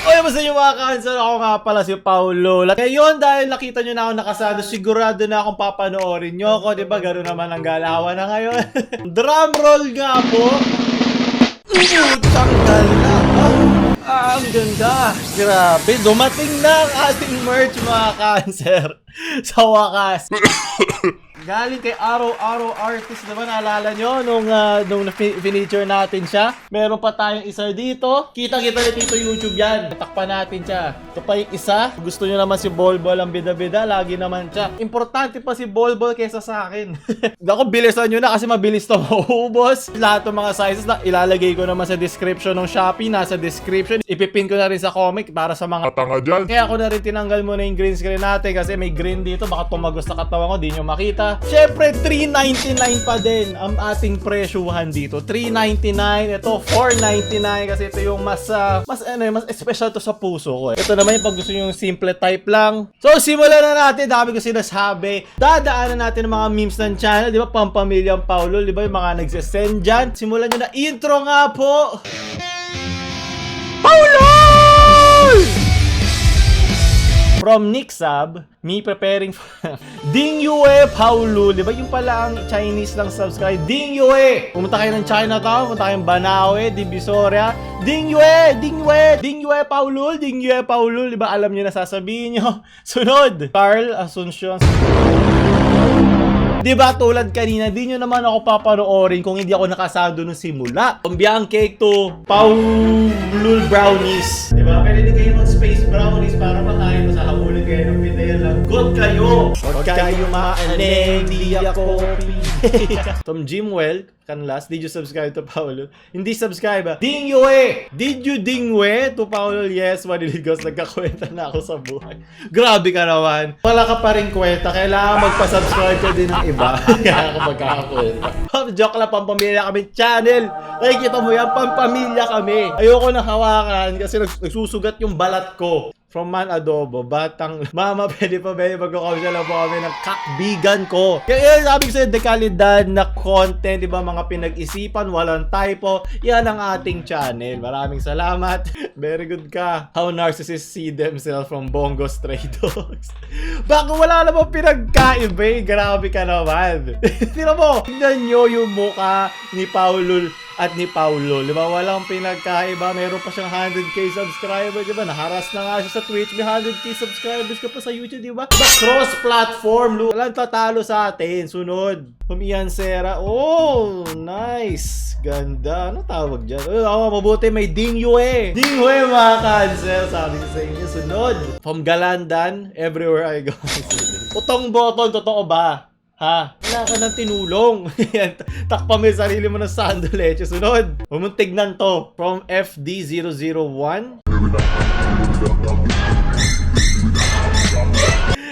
Oy, basta yung mga cancer, ako nga pala si Paulo. Ngayon, dahil nakita nyo na ako nakasado, sigurado na akong papanoorin nyo ako. Diba, gano'n naman ang galawan na ngayon. Drum roll nga po. Tanggal na. Ang ganda. Grabe, dumating na ang ating merch, mga cancer. Sa wakas. Galing kay Araw-Araw Artist, diba naalala nyo nung feature natin siya? Meron pa tayong isa dito. Kita-kita na dito YouTube yan. Takpan natin siya. Ito pa yung isa. Gusto nyo naman si Bolbol ang bida-bida, lagi naman siya. Importante pa si Bolbol kaysa sa akin. Ako, bilisan nyo na kasi mabilis to maubos. Lahat ng mga sizes na ilalagay ko naman sa description ng Shopee. Nasa description. Ipipin ko na rin sa comic para sa mga Tanga dyan. kaya ako na rin tinanggal muna yung green screen natin kasi may green dito. Baka tumagos na katawan ko, di nyo makita. Syempre, $3.99 pa din ang ating presyuhan dito. $3.99. Ito, $4.99 kasi ito yung mas special to sa puso ko. Ito naman yung pag gusto nyo yung simple type lang. So, simulan na natin. Dami ko sinasabi. Dadaanan natin ang mga memes ng channel. Di ba? Pampamilyang Paulo. Di ba? Yung mga nagsisend dyan. Simulan nyo na. Intro nga po. Paulo! From Nick Sab, me preparing for Ding Yue Paulo, di ba yung pala ang Chinese lang subscribe? Ding Yue! Pumunta kayo ng Chinatown, pumunta kayong Banawe, Divisoria. Ding Yue! Ding Yue! Ding Yue Paulo! Ding Yue Paulo, di ba alam nyo na sasabihin nyo? Sunod! Carl Asuncion. Diba tulad kanina, di nyo naman ako papanoorin kung hindi ako nakasado nung simula. Pambiang cake to Paulul Brownies. Diba? Pwede din kayo mag-space brownies para makain mo sa habulin kayo ng video lang. Good kayo! Huwag kayo maaning, di ako Tom Jimwell, kanlas, did you subscribe to Paulo? Hindi subscribe ba? Ding Yue! Did you ding we to Paulo? Yes, Maniligos, nagkakwenta na ako sa buhay. Grabe ka naman. Wala ka pa rin kwenta, kailangan magpa-subscribe ka din ng iba. Kaya ako magkakakwenta. Joke lang, pampamilya kami channel. Nakikita mo yan, pampamilya kami. Ayoko na hawakan kasi nagsusugat yung balat ko. From Man Adobo, batang mama, pwede magkakawin lang po kami ng kakbigan ko. Kaya sabi ko sa'yo, dekalidad na content, diba, mga pinag-isipan, walang typo, yan ang ating channel. Maraming salamat. Very good ka. How narcissists see themselves from Bongo Stray Dogs. Baka wala namang pinagkaiba eh. Grabe ka naman. Tira mo, tignan nyo yung mukha ni Paulo at ni Paulo. Diba? Walang pinagkaiba. Meron pa siyang 100k subscribers. Diba? Naharas na nga siya sa Twitch. May 100k subscribers ka pa sa YouTube. Diba? Cross-platform. Walang tatalo sa atin. Sunod. Ian Sera. Oh, nice. Ganda. Ano tawag dyan? Mabuti may Ding Yue. Ding Yue, mga cancer. Sabi ko sa inyo. Sunod. From Galandan, everywhere I go. Utong boton. Totoo ba? Ha? Wala ka ng tinulong. Takpa mo yung sarili mo ng sando leche. Sunod. Huwag mong tignan to. From FD001.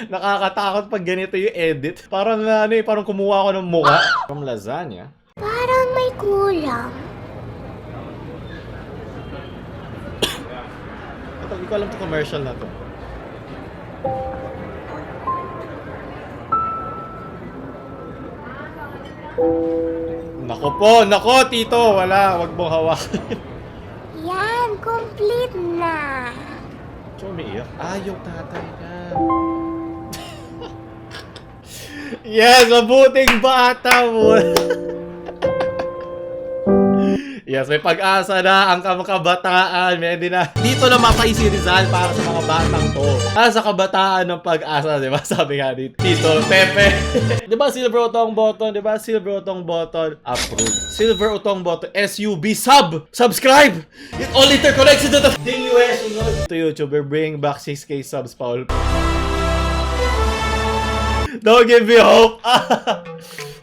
Nakakatakot pag ganito yung edit. Parang parang kumuha ako ng mukha. From Lasagna. Parang may kulang. Ito, hindi ko alam to commercial na to. Nako, Tito, wala, wag mong hawakan. Yan, complete na. So, umiiyak. Yung tatay ka. Yes, mabuting bata mo. Yes, may pag-asa na ang kabataan. Medyo na. Dito na mapay si Rizal para sa mga batang to. Para sa kabataan ng pag-asa, di ba? Sabi nga dito. Tito, Pepe. Di ba silver utong button? Di ba silver utong button? Approve. Silver utong button. SUB. Subscribe! It all interconnects into the Ding US. To YouTuber, bring back 6k subs, Paul. Don't give me hope.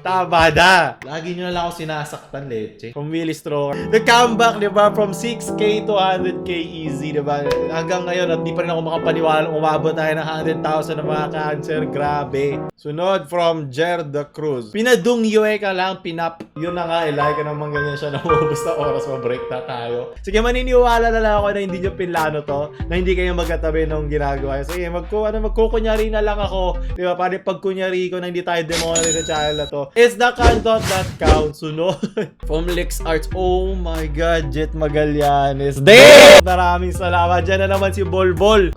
Tama na. Lagi nyo na lang ako sinasaktan, leche. From Willie Stroker. The comeback, di ba? From 6k to 100k easy, di ba? Hanggang ngayon, at di pa rin ako makapaniwala umabot tayo ng 100,000 na mga cancer. Grabe. Sunod, from Jer the Cruz. Pinadung yue ka lang, pinap. Yun na nga, like ka naman ganyan siya. Namubos na oras, ma-break na tayo. Sige, maniniwala na lang ako na hindi nyo pinlano to. Na hindi kayo magkatabi nung ginagawa. Sige, magkukunyari na lang ako. Di ba? Para pag kunyari ko na hindi tayo demonetize sa channel na to. It's the content that counts. Sunod. From Lex Arts. Oh my God, Jet Magallanes. Damn! Maraming salamat. Diyan na naman si Bolbol.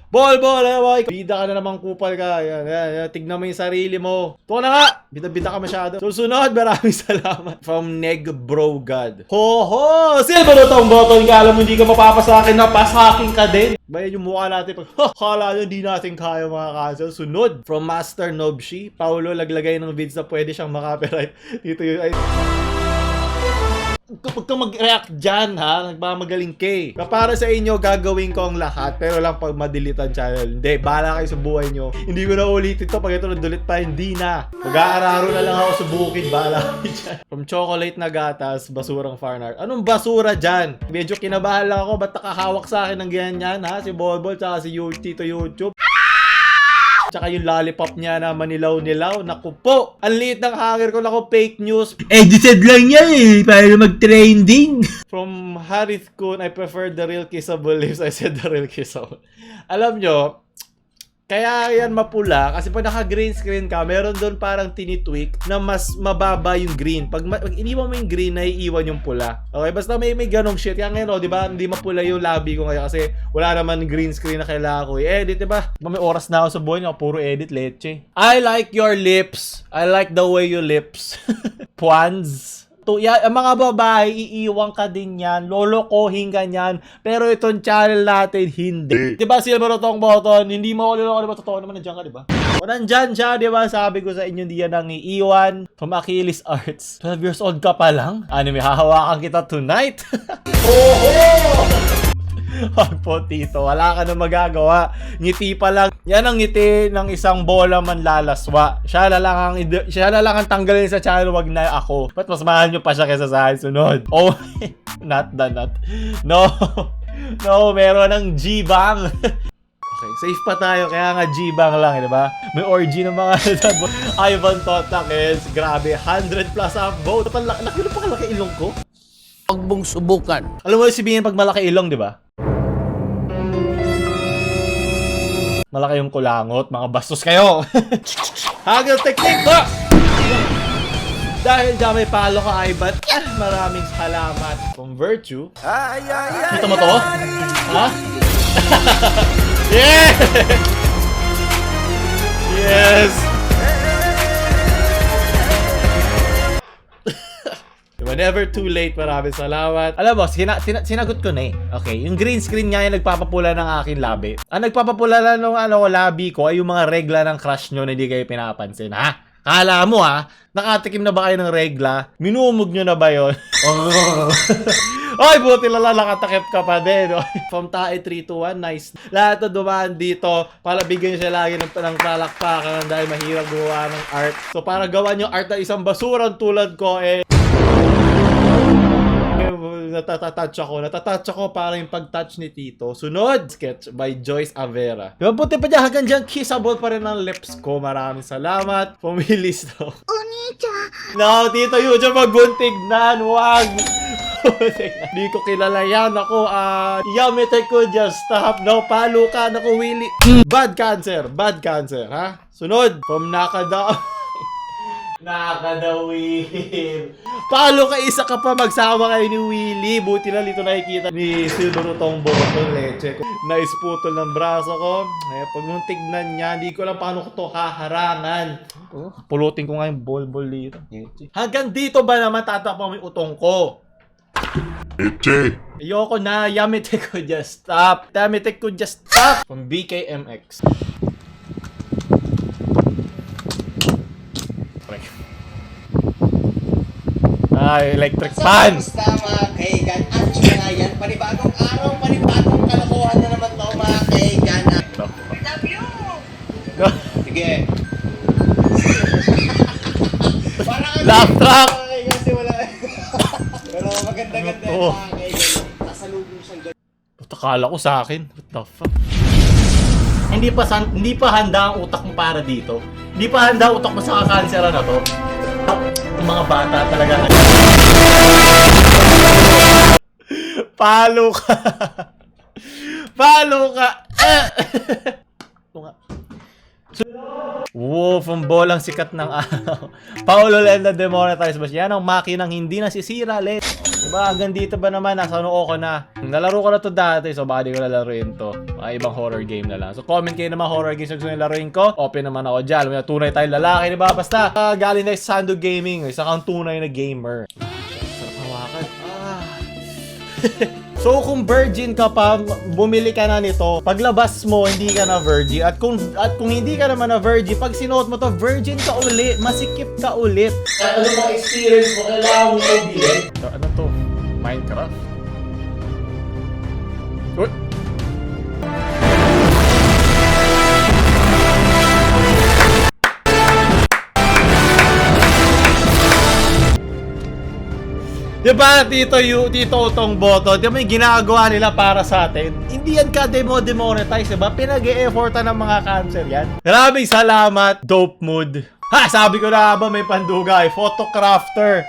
Bol, boy. Bida ka na naman, kupal ka. Yan. Tignan mo yung sarili mo. Ito na nga. Bida ka masyado. Susunod, maraming salamat. From Neg Bro God. Ho! Silver na tong button. Kala mo hindi ka mapapasa akin na pasaking ka din. Bayan yung mukha natin pag, kala nyo hindi natin kaya mga cancel. Sunod. From Master Nobshi. Paulo, laglagay ng vids na pwede siyang makapiright. Dito yun. Ay. Kapag ka mag-react dyan, ha? Nagmamagaling ka eh. Para sa inyo, gagawin ko ang lahat. Pero lang pag ma-delete ang channel. Hindi, bahala kayo sa buhay nyo. Hindi ko na ulitin to. Pag ito na-delete pa, hindi na. Mag-aararo na lang ako sa bukid. Bahala kayo dyan. From chocolate na gatas, basurang fan art. Anong basura dyan? Medyo kinabahan lang ako. Ba't nakahawak sa akin ng ganyan, ha? Si Bolbol, tsaka si Tito YouTube. Tsaka yung lollipop niya na manilaw-nilaw. Naku po! Ang liit ng hanger ko. Naku, fake news. Edited lang yan eh. Para mag-trending. From Harith Kun, I prefer the real kissable lips. I said the real kissable. Alam nyo, kaya yan mapula kasi pag naka-green screen ka, meron doon parang tinitweak na mas mababa yung green. Pag iniwan mo yung green, naiiwan yung pula. Okay, basta may ganong shit. Kaya ngayon, di ba, hindi mapula yung labi ko ngayon kasi wala naman green screen na kailangan ko i-edit, di ba? May oras na ako sa buhay niya, puro edit, leche. I like your lips. I like the way you lips. Puans. Ang mga babae, iiwan ka din yan. Lolokohin ka yan. Pero itong channel natin, hindi. Diba, Silver Otong Button? Hindi mo ako loloko. Diba, totoo naman, nandiyan ka, diba? O, nandyan siya, diba? Sabi ko sa inyo, hindi yan ang iiwan. From Achilles Arts. 12 years old ka pa lang? Anime, hahawakan kita tonight. Oh! Wag po, Tito. Wala ka na magagawa. Ngiti pa lang. Yan ang ngiti ng isang bola man lalaswa. Siya na lang ang tanggalin sa channel. Wag na ako. Ba't mas mahal nyo pa siya kaysa sa akin sunod? Oh, not. No. No, meron ng G-Bang. Okay, safe pa tayo. Kaya nga G-Bang lang, di ba? May orgy ng mga Ivan Totakes. Grabe, 100 plus ang vote. Laki pa kalaki ilong ko. Huwag mong subukan. Alam mo yung sabihin pag malaki ilong, di ba? Malaki yung kulangot, mga bastos kayo. Hagel technique ba? Dahil dyan may palo ka, Ivan. Maraming salamat. From Virtue. Kita mo to? Ha? Yeah! Yes! Whenever too late, maraming salamat. Alam mo, sinagot ko na eh. Okay, yung green screen nga yung nagpapapula ng aking labi. Ang nagpapapula lang ng labi ko ay yung mga regla ng crush nyo na hindi kayo pinapansin. Ha? Kala mo ha? Nakatikim na ba kayo ng regla? Minumog nyo na ba yun? Ay, buti lang nakatakip ka pa din. From Tae 321, nice. Lahat na dumaan dito, para bigyan siya lagi ng palakpakan dahil mahirap gumawa ng art. So para gawan yung art na isang basurang tulad ko, natatouch ako para yung pag-touch ni Tito. Sunod, sketch by Joyce Avera. Diba, buti pa dyan, hanggang dyan, kissable pa rin ang lips ko. Maraming salamat. Pumilis to. No, Tito, yun dyan maguntignan. Wag. Hindi ko kilala yan. Ako, yamete ko, just stop. No, palo ka. Naku, Willie. Bad cancer, ha? Sunod, from Nakadawin. Palo ka, isa ka pa magsama kayo ni Willie. Buti lang dito nakikita ni Silver Otong Button, leche. Naisputol ng braso ko. Pag nung tignan niya, hindi ko lang paano ko to haharangan. Pulutin ko nga yung bol dito. Hanggang dito ba naman tatapang yung utong ko? Ayoko na. Yamete ko, just stop. From BKMX. Electric fan! Basta mga kaigan, at nga yan, panibagong araw, panibagong kalokohan na naman to mga kaigan. I love you! Sige. Laugh track! Kasi wala. Pero maganda-ganda yung mga kaigan. Nasalubong siyang ganda. Kala ko sa akin. What the fuck? Hindi pa handa ang utak mo para dito. Hindi pa handa ang utak mo sa kakansera na to. Yung mga bata talaga. Palo ka. Palo ka. Wow, from bolang sikat ng araw. Paulo Lenda demonetized ba siya? Yan ang makinang hindi nasisira, let. Diba, hanggang dito ba naman, nasa ano ko na. Nalaro ko na to dati, so baka di ko lalaruin to. Mga ibang horror game na lang. So comment kayo naman horror games na gusto nyo laruin ko. Open naman ako dyan. May tunay tayong lalaki, diba? Basta, galing na sa Sando Gaming. Isa kang tunay na gamer. Sarap hawakan. So kung virgin ka pa, bumili ka na nito, paglabas mo, hindi ka na virgin. At kung hindi ka naman na virgin, pag sinuot mo to, virgin ka ulit, masikip ka ulit. At ano bang experience mo, kailangan mo bilhin? Ano to? Minecraft? Uy! Diba, Tito Utong Boto, diba may ginagawa nila para sa atin? Hindi yan ka demonetize, diba? Pinag-e-effortan ng mga cancer yan. Maraming salamat, Dope Mood. Ha, sabi ko na ba may pandugay, photocrafter.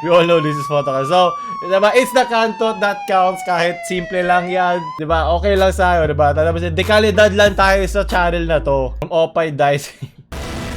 We all know this is photocrafter. So, diba, it's the content that counts kahit simple lang yan. Diba, okay lang sa'yo, diba? Tapos, dekalidad lang tayo sa channel na to. Opay Dice.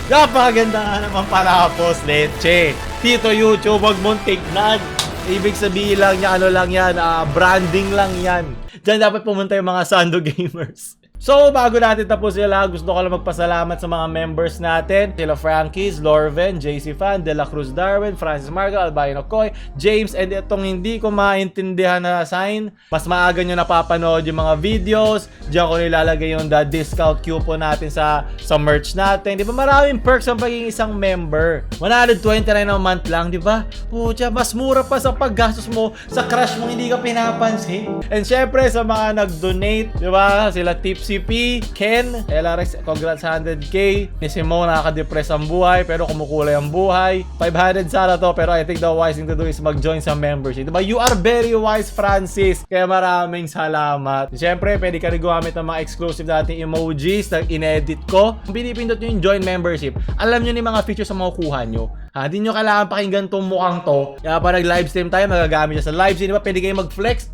Napakaganda nga naman palapos, leche. Tito YouTube, wag mong tignan. Ibig sabihin lang niya, ano lang yan, branding lang yan. Diyan dapat pumunta yung mga Sando Gamers. So, bago natin tapos sila, gusto ko lang magpasalamat sa mga members natin. Sila Frankies, Lorven, JC Fan, De La Cruz Darwin, Francis Margo, Albino Coy, James, and itong hindi ko maintindihan na sign. Mas maaga nyo napapanood yung mga videos. Diyan ko nilalagay yung discount coupon natin sa merch natin. Di ba maraming perks ang pagiging isang member? 129 a month lang, di ba? Pucha, mas mura pa sa paggastos mo sa crush mong hindi ka pinapansin. And syempre, sa mga nag-donate, di ba? Sila Tipsy P, Ken, LRX, congrats 100k. Ni Simone, nakaka-depress ang buhay pero kumukulay ang buhay. 500 sana to pero I think the wise thing to do is mag-join sa membership. Diba? You are very wise, Francis. Kaya maraming salamat. Siyempre, pwede ka rin gumamit ng mga exclusive nating emojis na in-edit ko. Kung pinipindot nyo yung join membership, alam nyo ni mga features na makukuha nyo. Hindi nyo kailangan pakinggan tong mukhang to. Kaya pa nag-livestream tayo, magagamit siya sa livestream. Diba? Pwede kayo mag-flex.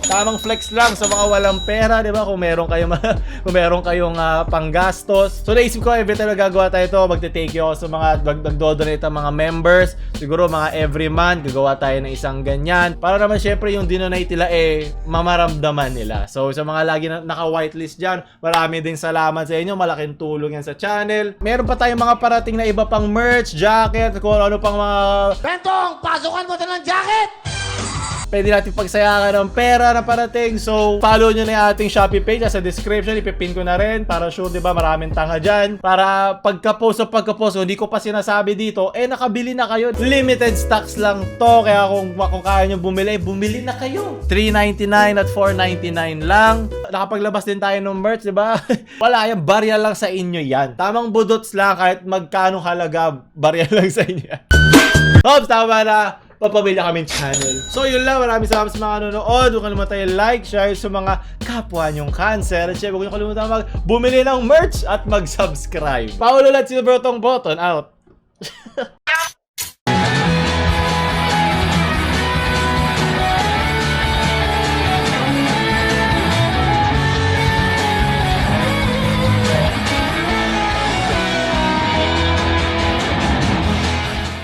Tamang flex lang sa mga walang pera, 'di ba? Kung meron kayong panggastos. So naisip ko every time nagagawa tayo ito, magte-take you ako sa mga nagdo-donate ang mga members. Siguro mga every month gagawa tayo ng isang ganyan. Para naman syempre yung dinonate nila mamaramdaman nila. So sa mga lagi naka-whitelist diyan, marami ding salamat sa inyo. Malaking tulong yan sa channel. Meron pa tayong mga parating na iba pang merch, jacket, kung ano pang mga Bentong, pasukan mo ito ng jacket! pwede natin pagsayakan ng pera na parating. So, follow nyo na yung ating Shopee page. Sa description, ipipin ko na rin. Para sure, diba, maraming tanga dyan. Para pagka-post, hindi ko pa sinasabi dito, nakabili na kayo. Limited stocks lang to. Kaya kung kaya nyo bumili na kayo. $3.99 at $4.99 lang. Nakapaglabas din tayo ng merch, diba? Wala yan, barya lang sa inyo yan. Tamang budots lang, kahit magkano halaga, barya lang sa inyo yan. Hops, tama na. Papamilya kaming channel. So yun lang, maraming salamat sa mga nanonood. Huwag kalimutan tayo like, share sa mga kapwa nyong cancer. At syempre, huwag nyo kalimutan bumili ng merch at mag-subscribe. Paulo Silver Utong Boto out.